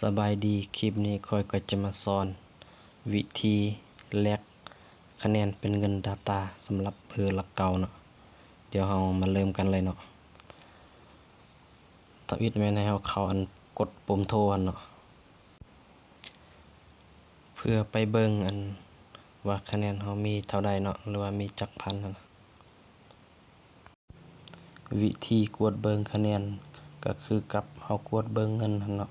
ສະບາຍດີ, ຄລິບນີ້ຂ້ອຍກໍຈະມາສອນວິທີແລກຄະແນນເປັນເງິນດາຕາສຳລັບເບີຫຼັກເກົ້າເນາະ. ດຽວເຮົາມາເລີ່ມກັນເລີຍເນາະ. ທຳອິດແມ່ນໃຫ້ເຮົາເຂົ້າອັນກົດປຸ່ມໂທຫັ້ນເນາະ ເພື່ອໄປເບິ່ງອັນວ່າຄະແນນເຮົາມີເທົ່າໃດເນາະ ຫຼືວ່າມີຈັກພັນຫັ້ນ. ວິທີກວດເບິ່ງຄະແນນກໍຄືກັບເຮົາກວດເບິ່ງເງິນຫັ້ນເນາະ,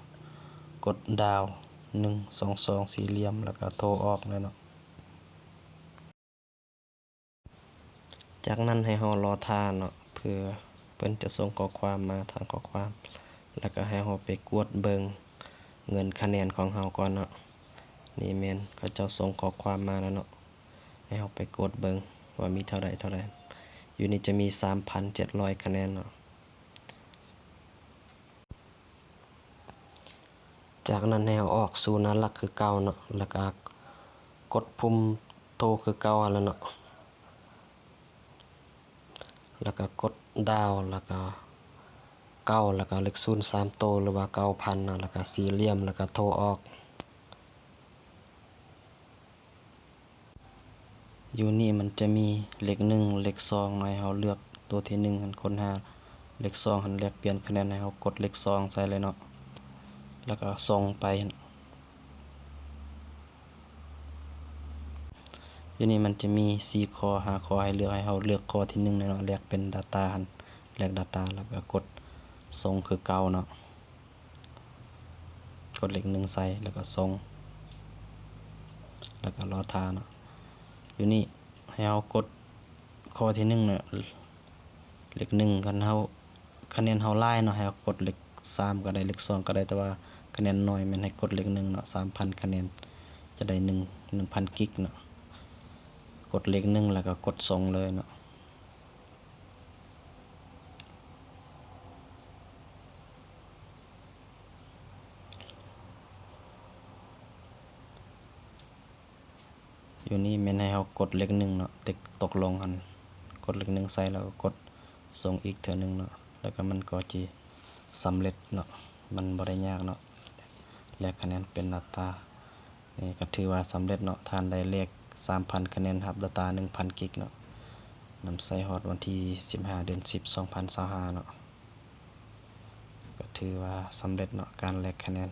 ກົດດາວ ໜຶ່ງສອງສອງ ສີ່ຫຼ່ຽມ ແລ້ວກໍໂທອອກເລີຍເນາະ. ຈາກນັ້ນໃຫ້ເຮົາລໍຖ້າເນາະ ເພື່ອເພິ່ນຈະສົ່ງຂໍ້ຄວາມມາທາງຂໍ້ຄວາມ, ແລ້ວກໍໃຫ້ເຮົາໄປກວດເບິ່ງເງິນຄະແນນຂອງເຮົາກ່ອນເນາະ. ນີ້ແມ່ນເຂົາເຈົ້າສົ່ງຂໍ້ຄວາມມາແລ້ວເນາະ. ໃຫ້ເຮົາໄປກົດເບິ່ງວ່າມີເທົ່າໃດເທົ່າໃດ. ຢູ່ນີ້ຈະມີສາມພັນເຈັດຮ້ອຍຄະແນນເນາະ. ຈາກນັ້ນໃຫ້ເຮົາອອກສູ່ໜ້າຫຼັກຄືເກົ່າເນາະ, ແລ້ວກໍກົດປຸ່ມໂທຄືເກົ່າຫັ້ນແຫຼະເນາະ, ແລ້ວກໍກົດດາວ ແລ້ວກໍເກົ້າ ແລ້ວກໍເລກສູນສາມໂຕ ຫຼືວ່າເກົ້າພັນເນາະ, ແລ້ວກໍສີ່ຫຼ່ຽມ ແລ້ວກໍໂທອອກ. ຢູ່ນີ້ມັນຈະມີເລກໜຶ່ງ ເລກສອງເນາະ, ໃຫ້ເຮົາເລືອກໂຕທີໜຶ່ງຫັ້ນຄົ້ນຫາ, ເລກສອງຫັ້ນແລກປ່ຽນຄະແນນ, ໃຫ້ເຮົາກົດເລກສອງໃສ່ເລີຍເນາະ ແລ້ວກໍສົ່ງໄປ. ຢູ່ນີ້ມັນຈະມີສີ່ຂໍ້ ຫ້າຂໍ້ໃຫ້ເລືອກ, ໃຫ້ເຮົາເລືອກຂໍ້ທີໜຶ່ງເນາະ, ແລກເປັນດາຕາຫັ້ນ, ແລກດາຕາ ແລ້ວກໍກົດສົ່ງຄືເກົ່າເນາະ. ກົດເລກໜຶ່ງໃສ່ ແລ້ວກໍສົ່ງ ແລ້ວກໍລໍຖ້າເນາະ. ຢູ່ນີ້ໃຫ້ເຮົາກົດຂໍ້ທີໜຶ່ງເນາະ, ເລກໜຶ່ງ ຄັນເຮົາ ຄະແນນເຮົາຫຼາຍເນາະ ໃຫ້ເຮົາກົດເລກສາມກໍໄດ້ ເລກສອງກໍໄດ້, ແຕ່ວ່າຄະແນນໜ້ອຍແມ່ນໃຫ້ກົດເລກໜຶ່ງເນາະ. ສາມພັນຄະແນນຈະໄດ້ໜຶ່ງ ໜຶ່ງພັນກິກເນາະ. ກົດເລກໜຶ່ງ ແລ້ວກໍກົດສົ່ງເລີຍເນາະ. ຢູ່ນີ້ແມ່ນໃຫ້ເຮົາກົດເລກໜຶ່ງເນາະ, ເຕັກຕົກລົງຫັ້ນ, ກົດເລກໜຶ່ງໃສ່ ແລ້ວກໍກົດສົ່ງອີກເທື່ອໜຶ່ງເນາະ, ແລ້ວກໍມັນກໍຊິສຳເລັດເນາະ. ມັນບໍ່ໄດ້ຍາກເນາະ, ແລກຄະແນນເປັນດາຕາ. ນີ້ກໍຖືວ່າສຳເລັດເນາະ, ທ່ານໄດ້ເລກສາມພັນຄະແນນ ຮັບດາຕາໜຶ່ງພັນກິກເນາະ, ນຳໃຊ້ຮອດວັນທີສິບຫ້າ ເດືອນສິບ ສອງພັນຊາວຫ້າເນາະ. ກໍຖືວ່າສຳເລັດເນາະ ການແລກຄະແນນ